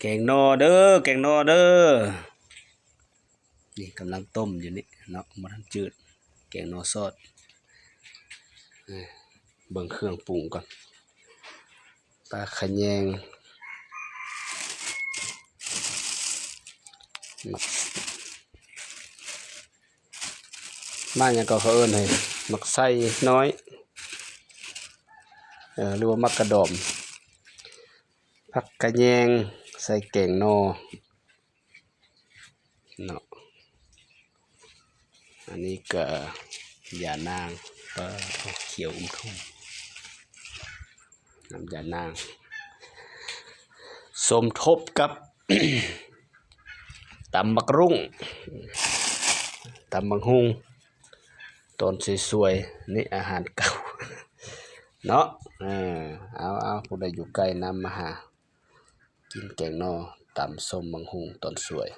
ແກງໜໍ່ເດີ ແກງໜໍ່ເດີ. ນີ້ກຳລັງຕົ້ມຢູ່ນີ້ເນາະ ບໍ່ທັນຈືດ ແກງໜໍ່ຊອດ. ເອີ ເບິ່ງເຄື່ອງປຸງກ່ອນ ປາຂະແຍງ ໝາກ ໝາກຫຍັງກໍເຂົາເອີ້ນໃຫ້ ໝາກໄຊນ້ອຍ ເອີ ຫຼືວ່າໝາກກະດອມ ຜັກຂະແຍງໃສ່ແກງໜໍ່ເນາະ. ອັນນີ້ກະຢານາງ ປາ ຂຽວອຸ່ມທຸ່ມ ນ້ຳຢານາງ ສົມທົບກັບ ຕຳບັກຮຸ່ງ ຕຳບັກຫຸ່ງ ຕອນສວຍໆ ນີ້ອາຫານເກົ່າເນາະ. ເອີ ເອົາໆ ຜູ້ໃດຢູ່ໃກ້ນຳມາຫາ ກິນແກງໜໍ່ ຕຳສົ້ມບັກຫຸ່ງຕອນສວຍ.